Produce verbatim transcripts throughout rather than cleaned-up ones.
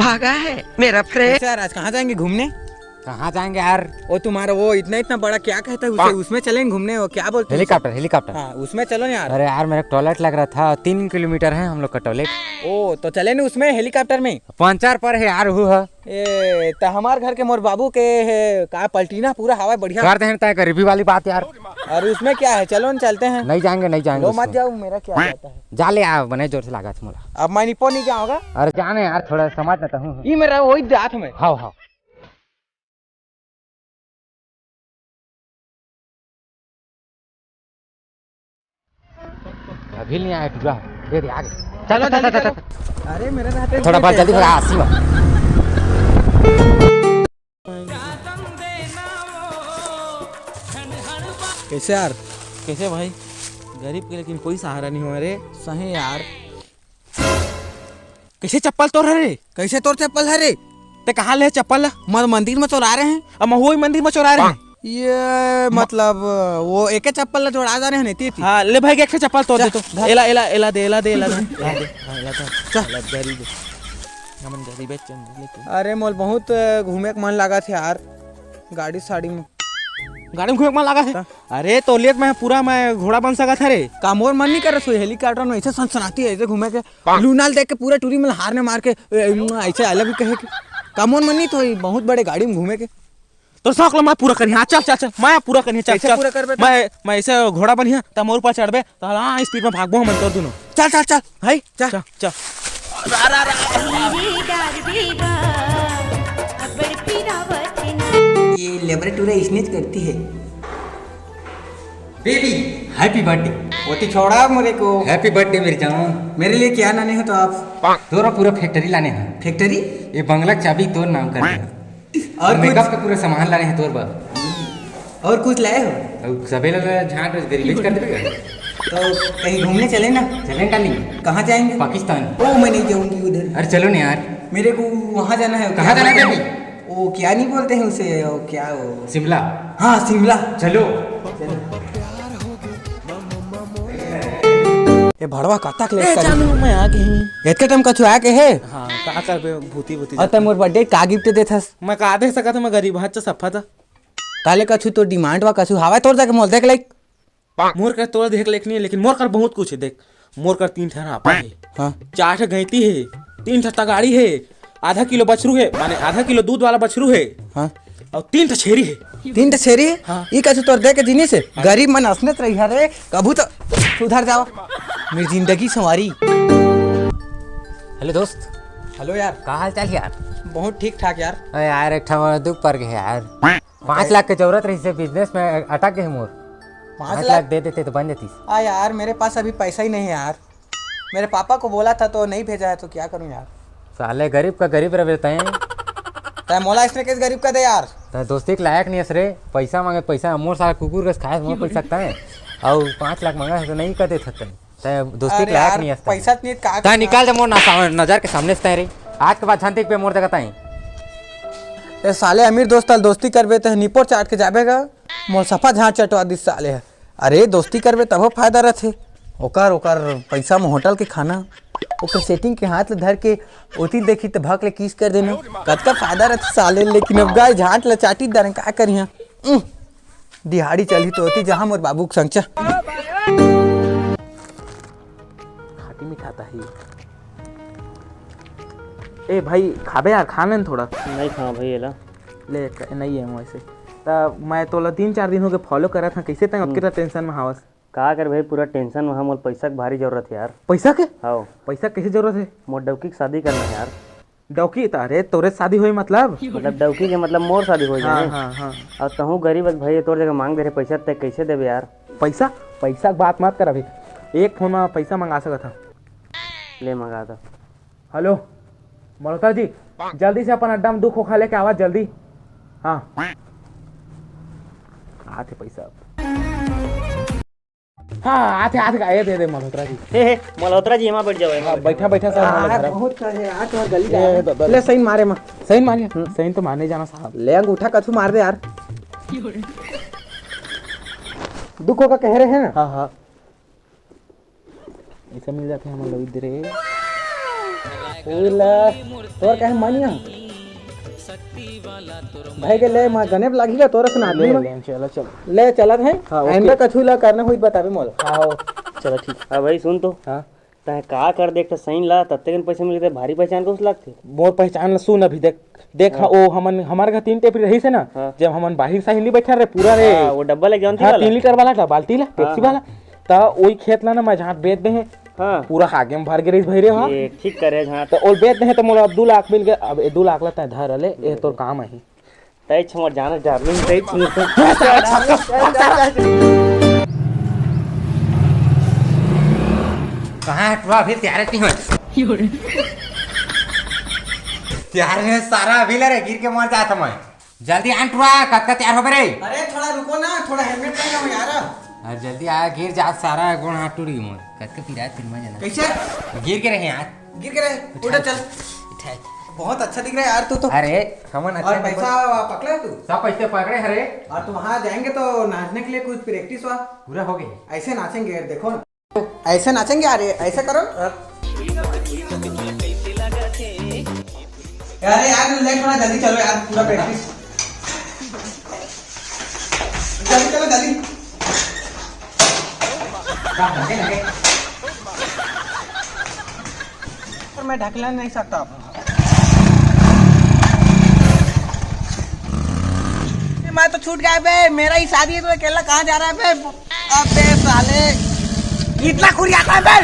भागा है मेरा फ्रेंड। अच्छा यार, आज कहाँ जाएंगे घूमने? कहाँ जाएंगे यार? वो तुम्हारा वो इतना इतना बड़ा क्या कहता है उसे, उसमें चलेंगे घूमने, वो क्या बोलते हैं उसे? Helicopter, helicopter. हाँ, उसमें चलो यार। अरे यार, मेरा टॉयलेट लग रहा था, तीन किलोमीटर है हम लोग का टॉयलेट। ओ, तो चले ना उसमें, हेलीकॉप्टर में। पंचर पर है यार, हु है। ए, त हमार घर के मोर बाबू के है, का पलटीना पूरा हवा बढ़िया। कर दे हैं, तय गरीबी वाली बात यार। अरे उसमें क्या है, चलो ना चलते हैं। नहीं जाएंगे, नहीं जाएंगे लो, मत उसमें। जाओ, मेरा क्या जाता है। जा ले यार, बने जोर से लागत मोला। अब मैं निपो नहीं जाऊंगा। अरे जाने यार, थोड़ा समझ ना तहूँ। ई मेरा वही जात हमें। हाव, हाव। अभी नहीं आया टूरा। दे दे, आ गए। चलो, चलो, चलो, चलो, चलो। चलो। अरे, मेरे रहते थोड़ा बहुत जल्दी भगा, आसी बा। कैसे यार? कैसे भाई? गरीब के लेकिन कोई सहारा नहीं हो रे। सही यार। कैसे चप्पल तोर हरे? कैसे तोर चप्पल हरे? ते कहाँ ले चप्पल ला? मर मंदिर में चोरा रहे हैं। अब मैं वही मंदिर में चोरा रहे हैं। ये म- मतलब वो एके चप्पल ला जोड़ा जा रहे हैं, नहीं, तीती। हाँ, ले भाई, एक ठे चप्पल तोड़ दे चल, तो। धर। एला, एला, एला दे, एला दे, एला दे। एला दे। हाँ, एला दे। चल। एला गरीब। हमन गरीब है, चल, लेके। अरे, मोल बहुत घूमे के मन लागत है यार, गाड़ी साड़ी में। गाड़ी में घूमे के मन लागत है? हाँ। अरे, तो लेत मैं पूरा मैं घोड़ा बन सकत है रे। का मोर मन नहीं कर रहा, हेलीकॉप्टर में ऐसे सनसनाती है, ऐसे घूमे के। लूनाल देख के पूरा टूरी में हार ने मार के, ए, ऐसे I love you कहे के। का मोर मन नहीं तो बहुत बड़े गाड़ी में घूमे के। तो शौक ला मैं पूरा करिहा। हाँ, चल, चल, चल, मैं पूरा करिहा। चल, कैसे चल। पूरा करबे त? मैं, मैं ऐसे घोड़ा बनिहा, त मोर ऊपर चढ़बे, त हाँ, स्पीड में भागबो हमन तोर दुनो। चल, चल, चल। भाई, चल। चल, चल। ये लेबोरेटरी इसने करती है। Baby, happy birthday. ओती छोड़ा मेरे को। हैप्पी बर्थडे मेरी जान। मेरे लिए क्या लाने हो तो आप? तोरा पूरा फैक्ट्री लाने हैं। फैक्ट्री? ये बंगला चाबी तोर नाम कर दे। और मेकअप कुछ? का पूरा सामान लाने हैं तोर बर। और कुछ लाए हो? और सबे ला झांट गरीबेच कर देबे। तो कहीं घूमने चले ना? चले ना नहीं। कहाँ जाएंगे? पाकिस्तान। ओ, मैं नहीं जाऊंगी उधर। अरे चलो ना यार। मेरे को वहाँ जाना है। कहाँ जाना है बेबी? वो क्या नहीं बोलते हैं उसे, वो क्या वो? शिमला। हाँ, शिमला। चलो। चलो। ए भड़वा, कतक ले ए, कर जानू, मैं आ गई। एतके टाइम कछु आके हे? हाँ, का करबे, भूती भूती अउ जाता। तै मोर बर्थडे का गिफ्ट देथस? मैं का दे सकत हूँ, मैं गरीब हाथ से सफा था। ताले कछु तो डिमांड वा कछु हावय तोर जाके मोल देख लाइक। मोर कर तोर देख लाइक नहीं है, लेकिन मोर कर बहुत कुछ है। देख, मोर कर तीन ठन आपा हे। हाँ। चार ठन गैती हे, तीन ठन तगाड़ी हे, आधा किलो बछरू हे, माने आधा किलो दूध वाला बछरू हे। हाँ। अउ तीन ठन छेरी हे। तीन ठन छेरी हे? हाँ। ई कछु तोर दे के जिनिस हे? हाँ। गरीब मन असनेच रही हरे, कभू तो सुधर जावा। मेरी जिंदगी संवारी। हेलो दोस्त। हेलो यार। का हाल चाल यार? बहुत ठीक ठाक यार। अरे यार, एक ठन दुख पर गए यार। पाँच लाख के जरूरत रहिस हे, बिजनेस में अटक गए मोर। पाँच पाँच लाख? लाख दे देते तो बन जातीस। आ यार, मेरे पास अभी पैसा ही नहीं है यार। मेरे पापा को बोला था तो नहीं भेजा है, तो क्या करूं यार। साले गरीब का गरीब रहे तैं। तैं मोला इसने किस गरीब का दे यार। तैं दोस्ती के लायक नहीं हस रे। पैसा मांगे पैसा, मोर साला कुकुर कस खाए, मोर पैसा तैं। अउ पाँच लाख मांगा है तो नहीं कर देत हस तैं। तैं दोस्ती अरे के लायक यार, नहीं हस तैं। पैसा नहीं, का तैं करना? निकाल दे मोर ना, नजर के सामने से तैं रे। आज के बाद झन देख पे मोर जगह तैं। ए साले अमीर दोस्त ल दोस्ती करबे त निपोर चाट के जाबे गा। मोर सफा झांट चटवा दिस साले ह। अरे दोस्ती करबे तभो फायदा रथे। ओकर, ओकर पैसा में होटल के खाना, ओकर सेटिंग के हाथ ले धर के ओती देखी त भक ले किस कर देना। कतका फायदा रथे साले, लेकिन अब गाय झांट ल चाटी डारे का करिहा। उह, दिहाड़ी चलही तो ओती जहां मोर बाबू के संग चा। खाटी मिठाता ही। ए भाई, खाबे यार, खा लेन थोड़ा। नहीं खाओ भाई, एला। ले, क-, नहीं है वैसे। त मैं तोला तीन चार दिन हो गए फॉलो करत हूँ, कैसे तंग हम्म। अतके टेंशन में हावस? का कर भाई, पूरा टेंशन में हम, मोर पैसा के भारी जरूरत है यार। पैसा के? हाँ। पैसा कैसे जरूरत है? मोर डौकी के शादी करना है यार। डौकी? त अरे, तोरे शादी होई मतलब? मतलब डौकी के मतलब मोर शादी होई हाँ, जाने। हाँ, हाँ। और तहूँ गरीब है भाई, तोर जगह मांग दे रहे पैसा, ते कैसे देबे यार? पैसा? पैसा के बात मत कर अभी। एक फोन में पैसा मंगा सकत हूँ। ले मंगा दो। हेलो, मल्होत्रा जी, जल्दी से अपन अड्डा में दू खोखा लेके आवा, जल्दी। हाँ। आते पैसा। हाँ, आते, आते, ये दे दे मल्होत्रा जी। हे, हे, मल्होत्रा जी, एमा बैठ जाओ, एमा हाँ, बैठ बैठा, जाओ। बैठा, सर, आ, हमारे घर। बहुत है यार, तुम्हारे गली ए, जाए। द-, द-, ले, साइन मारे, माँ। साइन मारिए। हम्म। साइन तो मारने जाना साहब। ले, अंगूठा कछु मार दे यार। दुख होगा कह रहे हैं ना? हाँ, हाँ। ऐसा मिल जाते हैं हम लोग इधर। फूल ला तोर काहे मानिया? भाई के ले, मैं गने लागही का तोरा सुना ले, आदमी में। ले, चला, चला। ले, चलत है। हाँ, OK। आइंदा कछु ला करना होई त बताबे मोला। हाँ, चला, ठीक। हाँ भाई, सुन तो। हाँ। तैं का कर दे, एक ठो साइन ला, तत्ते कन पैसा मिलते, भारी पहचान कस लागथे। मोर पहचान ला सुन अभी, देख, देख, हाँ। हाँ, ओ हमन, हमर घर तीन टेपरी रहिस हे ना, हाँ। जब हमन बाहिर साहिल नी बैठे रहे, पूरा रे। हाँ, वो डब्बा लेके जानती हाँ, वाला? तीन लीटर वाला, हाँ, बाल्टी ला, हाँ, पेप्सी हाँ। वाला। त ओई खेत ला ना, मैं जहाँ बेच दे हे, हाँ। पूरा हागे में भर गे रहिस भई रे, हाँ। ये ठीक करे जहाँ। त ओल बेच दे हे, त मोला अब दू लाख मिल गे। अब ए दू लाख ला तैं धर ले, ए तोर काम आही। तैं छमर जाना डार्लिंग, तैं छमर। कहाँ हे टुरा? अभी तैयार नहीं हो। तैयार में सारा अभी ले रे, गिर के मर जाता मैं। जल्दी आन टुरा, कतका तैयार होबे रे? अरे थोड़ा रुको ना, थोड़ा हेलमेट पहनो यार। अरे जल्दी आ, गिर जा सारा, गोड़ हाथ टूट गई मोर। कतका पिरात फिर मैं जाना। कैसे? गिर के रहे यार। गिर के रहे? उठा, उठा चल। उठा। बहुत अच्छा दिख रहा है यार तू तो। अरे हमन अच्छा और नहीं पैसा बोल- पकड़ा तू? सब पैसे पकड़े हरे। और तू वहाँ जाएंगे तो नाचने के लिए कुछ प्रैक्टिस हुआ? पूरा हो गए। ऐसे नाचेंगे यार, देखो ना। ऐसे नाचेंगे यार, ऐसे करो। अरे यार, लेट हो रहा, जल्दी चलो यार, पूरा प्रैक्टिस। जल्दी चलो, जल्दी। पर मैं ढकला नहीं सकता। मैं तो छूट गया बे, मेरा ही शादी है तो अकेला कहाँ जा रहा है बे? अबे साले, इतना खुरियाता है बे।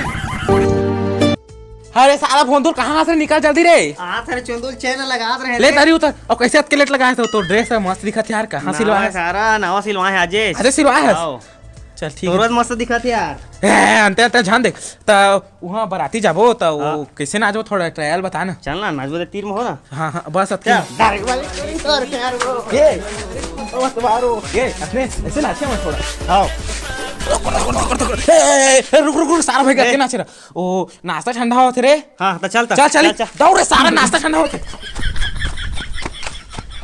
अरे साला भोंदुल, कहाँ से निकल जल्दी रे। आ तेरे चंदुल चैन लगात रहे ले रे। तारी उतर। अब कैसे अतके लेट लगाए थे? तोर ड्रेस है मस्त दिखत यार, कहाँ सिलवाए नवा है? सारा नवा सिलवाए है अजय। अरे सिलवाए है? आओ। चल ठीक तोर है। मस्त दिखत यार। ए, अंते अंते ध्यान दे। त वहाँ बराती जाबो त वो हाँ। कैसे नाचबो, थोड़ा ट्रायल बता ना। चल ना, नाचबो त तीर में हो ना। हाँ हाँ, बस अतके। चल, direct वाले करी तोर प्यार को। ये, मस्त मारो। ये, अपने ऐसे नाचे मत थोड़ा। आओ। ए, ए, ए, रुक रुक रुक, सारा भाई ए। करके नाचे रहा। ओ, नाश्ता ठंडा होत रे। हाँ, त चल, त चल, चल, चल, चल। दौड़ रे, सारा नाश्ता ठंडा होत।